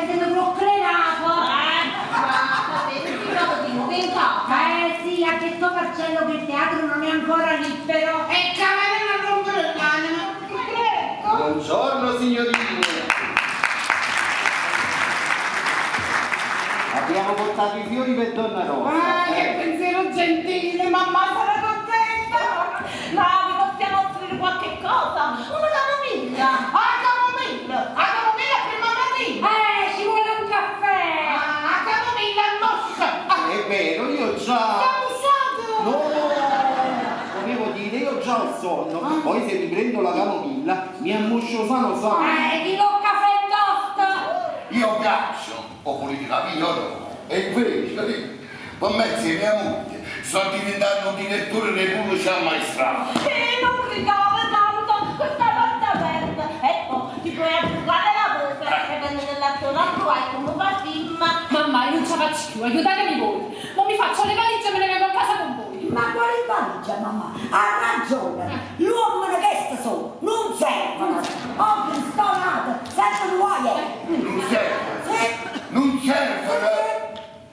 stai blocco 'e Napoli. Ma ti in casa. Eh sì, ha detto Marcello che il teatro non è ancora libero. E cavolo non rompere l'anima. Prego. Buongiorno signorine. Abbiamo portato i fiori per Donna Rosa. Ah, che pensiero gentile, mamma sarà contenta. Ma vi possiamo offrire qualche cosa? Una camomilla. Ah, camomilla! Ah, camomilla prima mattina! Ci vuole un caffè. Ah, camomilla a mosca! Ah, È vero, io già. siamo usati! No, volevo dire, io già ho sonno. Poi se mi prendo la camomilla mi ammoscio sano sano. Dico un caffè tosto. Io piaccio, o politica io no. E invece, per mezzo di mia moglie, sto diventando un direttore dei pubblici ammaestrati. E non gridava tanto, questa porta aperta. Ecco, ti puoi asciugare la voce e venire nella a provare come fa film. Mamma, io non ce la faccio più, aiutatemi voi. Ma mi faccio le valigie e me ne vengo a casa con voi. Ma quale valigia, mamma? Ha ragione. L'uomo che sta su non servono. Oggi stonato, servono guai. Non servono. Sì. Non servono.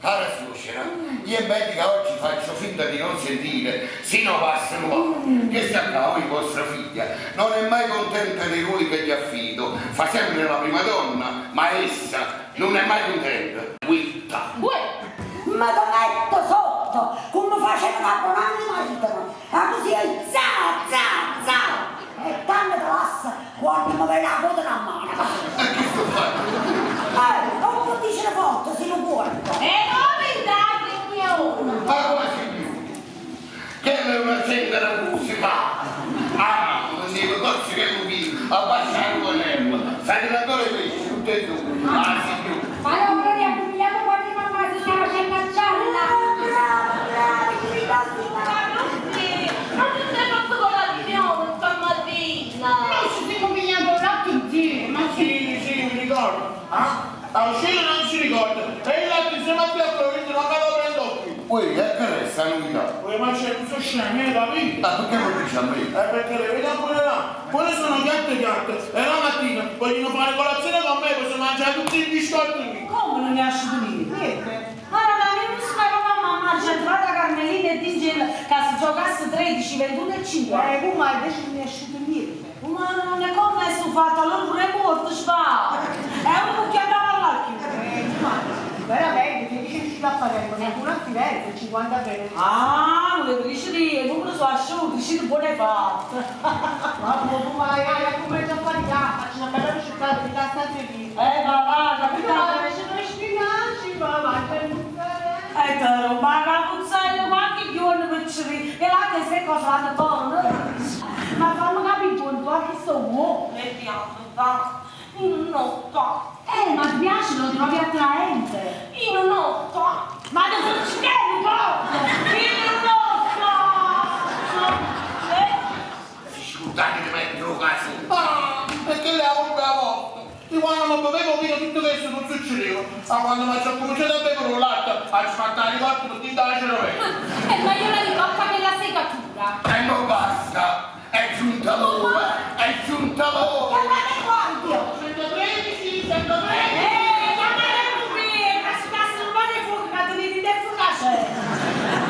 Cara suocera, io è meglio che oggi faccio finta di non sentire, sino passano qua. Che sta qua, voi vostra figlia, non è mai contenta dei ruoli che gli affido, fa sempre la prima donna, ma essa non è mai contenta. Guitta. Uè, Ma ti metto sotto, come faceva la buonanima marito. E così è za, za, za. E tanto te lassa quando mi vede la coda in mano. E che sto facendo? Non può dire forte se lo guardo. E non mi date qui ora. Ma quasi più. Che è una zingara musicale. Ah, non dico cose che lui abbassa con l'erba. Sai che l'attore pesce, tutte e due. Ma signore. Allora riaccomigliamo quando mamma si sta facendo a gialla. Brava, brava, ci ricordi. Ma non sì, ma non sei fatto colazione stamattina. Noi ci siamo pigliato un latte insieme, ma sì. Sì, sì, mi ricordo. Ah? A uscire non si ricorda. E il latte insieme a te a Florida non me lo prendo più. Uè, e che resta novità? Uè, ma c'è questo scemo, hai capito? Ma perché non dici a me? Perché le vedo pure là. Quelle sono chiatte chiatte. E la mattina vogliono fare colazione con me, possono mangiare tutti i biscotti. Come non ne esce niente? Niente. Allora, ma mi musca con mamma, c'è entrata Carmelina e dice che se giocasse 13, 21 e 5. Come invece non è uscito niente. Ma non è come è fatto, allora pure è morto, sfa. È uno che andava all'archivio. Ma veramente, se dice uscito a Palermo, ne pure a Firenze, 50 euro. Ah, non le dici di, non me lo so asciutto, dici di buone fatte. Ma come vai, hai cominciato a faticare, faccio una bella ricetta di tasta di Va, va, capito? Ma spinaci, ma mangia il mozzarella. E te lo ma la mozzarella qualche giorno per ci e là che sei cosa la torna. Ma fammi capire tu a chi sto uomo. E pianto, va. Io non ho pa. Ma ti piace, lo trovi attraente. Io non ho pa. Ma non sono scemo, proprio! Io non ho pa! Si scordate di mettere un caso. Ah, perché le avevo la volta. Io quando non bevevo vino tutto questo non succedeva. Ma quando mi sono cominciato a bere un latte, a sfattare i corpi tutti da cervello. È meglio la ricotta che la segatura. E non basta, è giunta l'ora, è giunta l'ora. Guardate quanti! 113, 113. Chiamate qui, che si passa un po' di fuoco, che ti dite fuoco.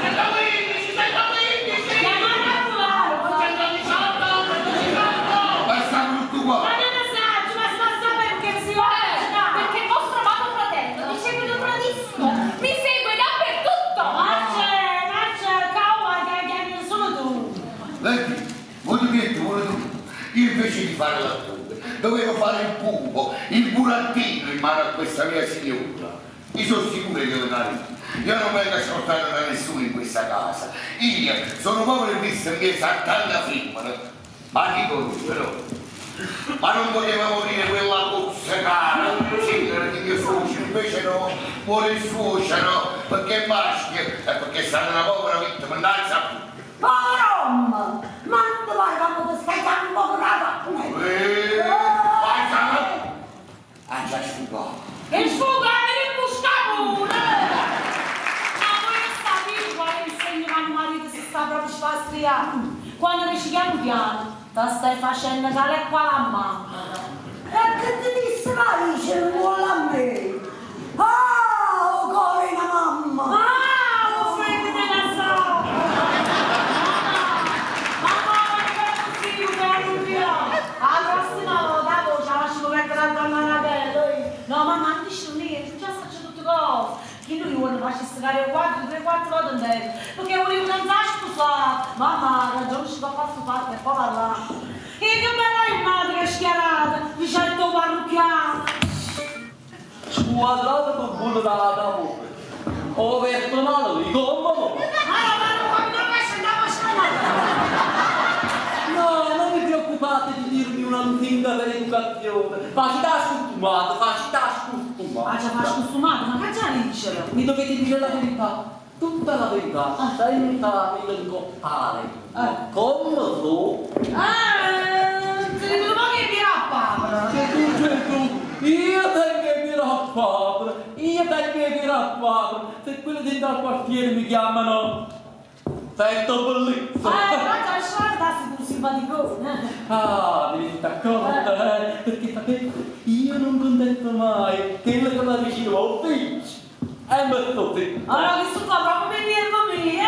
115, 115. Chiamate a 118, 118. Ma stanno tutto qua. Ma non lo sa, ma sta perché si va Perché il vostro amato fratello mi segue da tradisco. Mi segue dappertutto. Ma c'è, ma c'è, cavolo, che solo tu. Vedi, vuoi dirti pure tu. Io invece di fare l'attore, dovevo fare il pupo, il burattino in mano a questa mia signora. Io sono sicuro che lo darò. Io non vengo ascoltato da nessuno in questa casa. Io sono povero e visto in mezzo a tanta femmina. Ma dico però. Ma non poteva morire quella puzza cara, signora di mio suocero, invece no, muore il suocero, perché è maschio e perché è stata una povera vittima, innanzi a tutti. Povero uomo! Ma non ti pare che mi stai tanto bravo? Vai, sana! Ah, già sfugato. E sfuga, e busca pure! Ma voi non sapete qual è il segno che il marito si sta proprio sfastriando? Quando ci chiamo piano, ti stai facendo tale e quale a mamma. E che ti disse Marice, non vuole a me? Chi lui vuole facesse fare 4, 3, 4 volte in terra, perché volevo danzare sposata. Mamma, ragione ci va a fare parte e poi va là. E che bella in madre schiarata, dicetto parrucchiano. Squadrato con buono dalla tavola. Ho aperto male, di come? No, non vi preoccupate di dirmi una lusinga per educazione. Facita scostumata, facita scostumata. Ah, già fa scostumata, ma che già dicere? Mi dovete dire la verità, tutta la verità, senza il ingoppare. Come so? Ti dico ma che mi rappavano. Gesù, Gesù, io tengo che mi rappavano, io tengo che mi rappavano. Se quelli dentro al quartiere mi chiamano Fetto Bellizzo. Ma già sciarda tu simpaticone. Ah, mi avete accorta, perché sapete, io non contento mai quello che mi vicino a figlio. E mi sto zitto. Allora che sto qua proprio per nervo mio,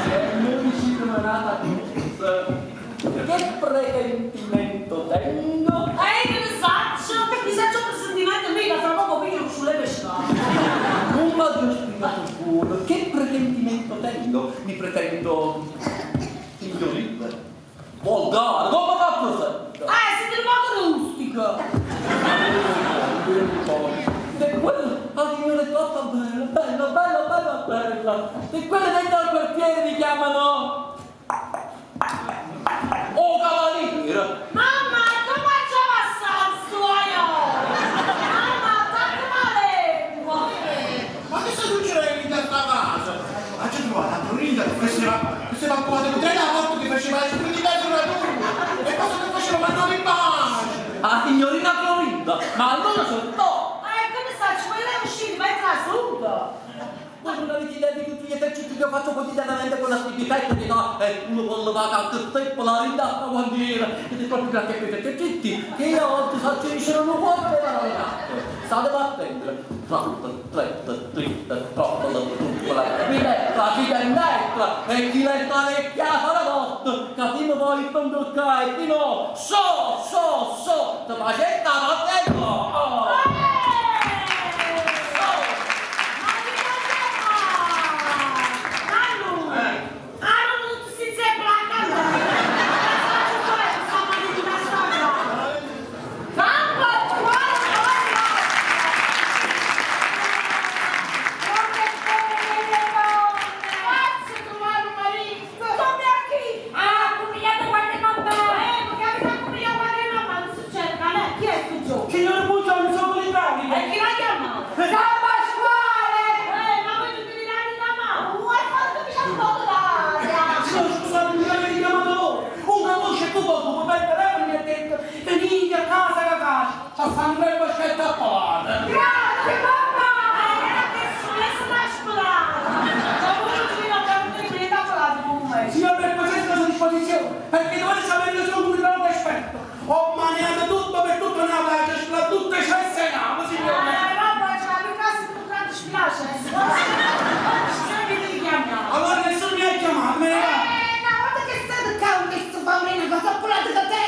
Se mi vicino a una cosa, che presentimento tengo? Che ne saccio? Mi saccio un presentimento mica, fra poco piglio sulle pescate. Non mi ho spiegato buono, che presentimento tengo? Mi pretendo signorile, volgare, come va presente? Siete un poco rustico. Se quella, la signora è troppo bella, bella, bella, bella, bella. Se quelle dentro al quartiere mi chiamano Oh cavaliere! Mamma, come ci passato sto Mamma, attacca la lingua! Ma che sta succedendo in questa casa? Ma c'è trovato la Florinda che faceva come tre la volta che faceva la di sulla turma e cosa che faceva mandare in pace! La signorina Florinda, ma allora sono no! Come sta? Ci vuoi uscire, ma è trasuto! Voi non avete idea di tutti gli esercizi che io faccio quotidianamente con la attività che no, uno con la qualche steppo, la rinda, la bandiera, ed è proprio grazie a questi esercizi che io oggi faccio riuscire un uomo per la ragazza. State a attendere. Tratta, tretta, dritta, troppola, tuppola, mi destra, chi destra, e chi letta vecchia farà notte, che mi vuoi conducare, e no, so, so, so, te facetta, va oh! Perché dovete sapere io sono un grande esperto. Ho maniato tutto per tutto nella playa, soprattutto c'è il Senato, signore. Vabbè, c'è la mia casa un grande spiace. Allora nessuno mi ha chiamato, me ne va. Una volta che state qua, questo favorino, cosa ho pulato da te?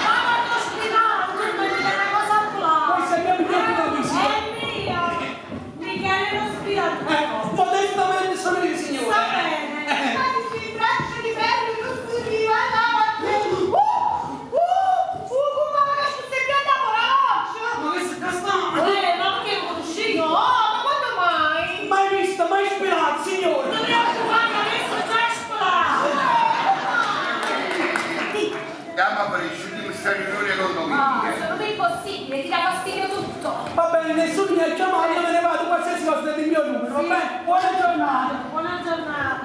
Mamma, non spiegato, tu mi dici una cosa pulata. Questa è mia piccola visita. È mia. Michele non spiace. Modestamente sono io, signore. Sta bene. Nessuno mi ha chiamato, io me ne vado, qualsiasi cosa del mio numero, va bene? Buona giornata! Buona giornata!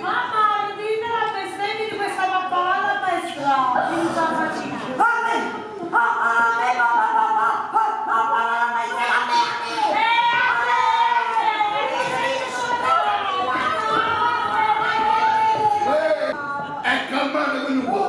Mamma, ridite la bestemmia di questa pappavallo maestra! È calmato quello po'!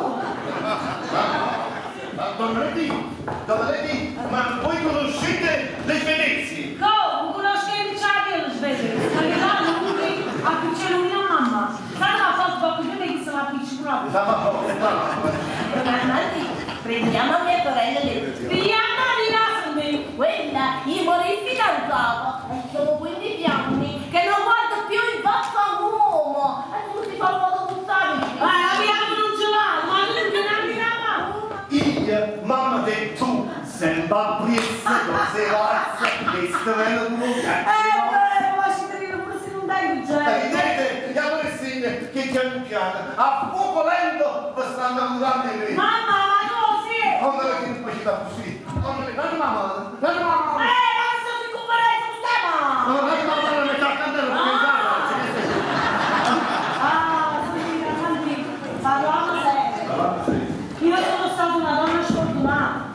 Ma donna Lady, ma voi conoscete le svedesi? Come? Conosco i ricciardi le svedesi? Perché là lui a piccolo mia mamma. Sai la foto proprio che se la picci proprio. Ma prendiamo mia sorella lì. Pigliamo di là su me. Quella quella, io morì fidanzata e sono 15 anni che non guardo più in faccia a un uomo. E come si fa a buttare? Ma la mia non ce l'ha, ma non mi la Io, mamma te tu, sembra pressa, cose pazze, questo è lo tuo Eh, beh, ma ci credo pure se non dai il genere. Vedete, gli adolescenti che piano piano, a fuoco lento, vi stanno andando di me. Mamma, ma così? Come che non faceva così? Come le... mamma, la mamma! Ma sto si conferenza, stai ma! No, la mamma non è cantando, non è Ah, sì, avanti, parliamo serio. Io sono stata una donna sfortunata.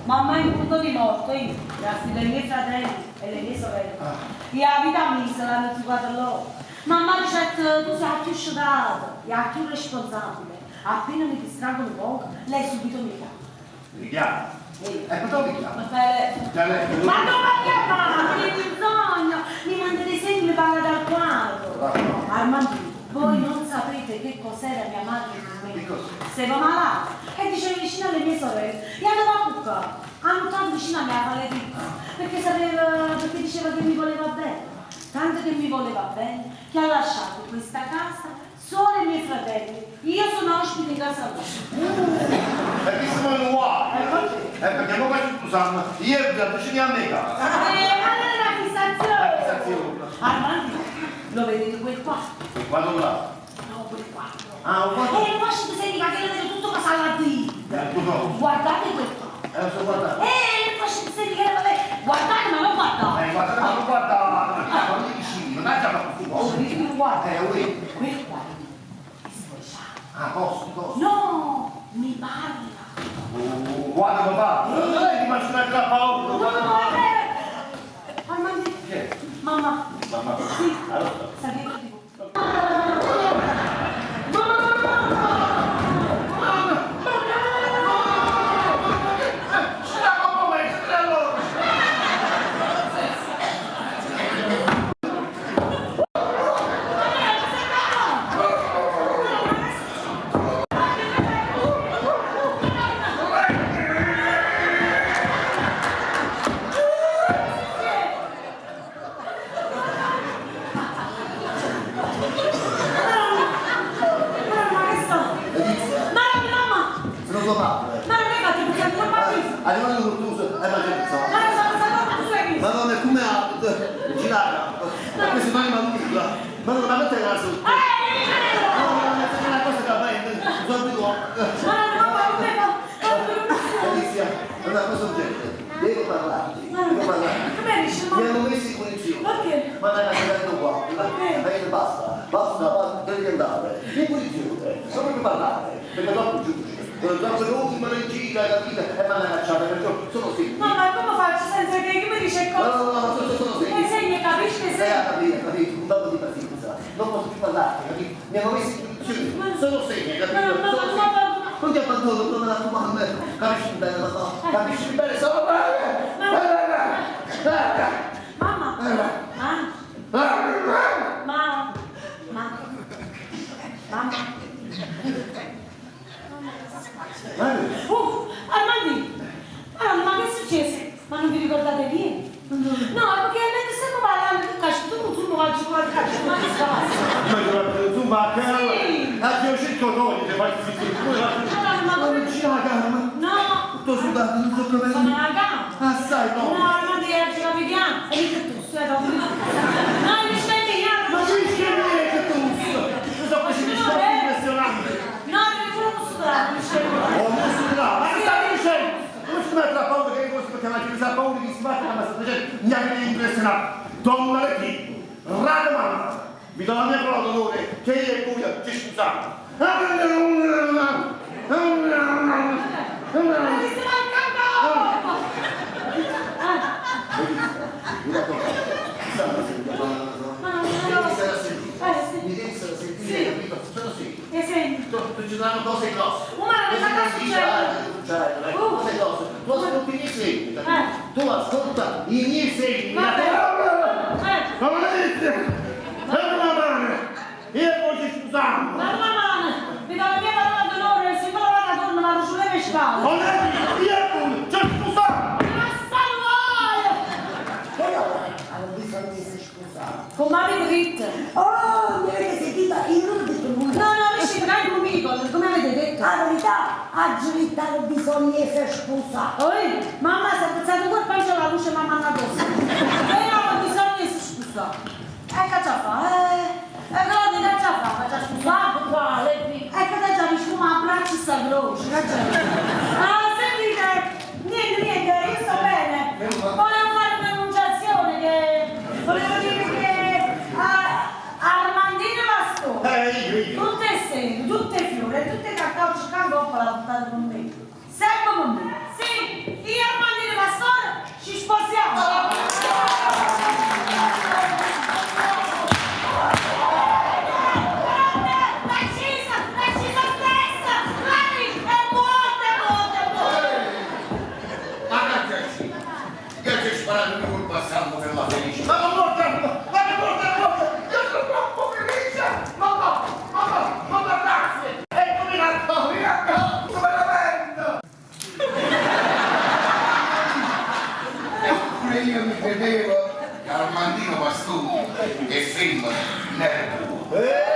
Mamma è in punto di morte, io, grazie ai miei fratelli e le mie sorelle. Io la vita mia l'hanno trovata loro. Mamma dice, tu sei più sciocata, e più responsabile. Appena mi distraggo un poco, lei subito mi chiama. Mi chiama? Ecco, mi chiama. Ma Ma dove chiama? Non ho bisogno! Mi manda dei segni, mi parla dal quadro. Armandino, voi non sapete che cos'era mia madre per me. Stava malata e diceva vicino alle mie sorelle, e andava a cuccare. Ha vicino a mia Valerina, perché sapeva, perché diceva che mi voleva bene. Tanto che mi voleva bene, che ha lasciato questa casa solo ai miei fratelli. Io sono ospite in casa loro. Perché siamo in guai? Perché non faccio scusando, io e vicino a me casa. Allora è una fissazione. Armando, lo vedete quel quadro? Quel quadro là? No, quel quadro. Ah, un quadro? E poi ci senti che vedo tutto cosa la di. Guardate quel quadro. Lo sto guardando. E poi ci senti che vabbè, guardate ma non guardate. Guardate ma non guardate. Non mi vicino, non è già Oh, guarda. Quel quadro è sbocciato. Ah, posso? No, mi parla. Guarda papà, non è che mi una paura. No, no, Armando. Mamma. Mamma. Sì. Allora. Sta dietro di voi. Come avete detto? Oh, mi avete sentito? Io non ho detto nulla. No, no, riuscite, dai conmigo, come avete detto? La verità, a Giulitta bisogna essere sposata. Oi, mamma si è alzata un corpo e la luce mamma ha addosso. E no, bisogna essere sposata. E che c'ha fa? E allora che c'ha fa? Ma c'ha sposato qua, lei E che già mi sfuma a braccio sta croce, che c'è? Ah, sentite, niente, niente, io sto bene. Volevo fare un'annunciazione che volevo dire che Armandino Pastore, tutte le sere, tutte le fiore, tutte le cacao cercando la portate con me. Sempre con me. Sì, io e Armandino Pastore ci sposiamo. L'ha scesa, l'ha scesa stessa! Lei è morta, è morta, è morta! Ma che c'è? Io ci ho sparato un colpo a sangue per la felicità. Ma non morta, ma non morta, morta! Io sono troppo felice! Ma no, ma no, ma no, grazie! Eccomi la storia, veramente! Eppure io mi credevo che Armandino Pastore e film non era buono.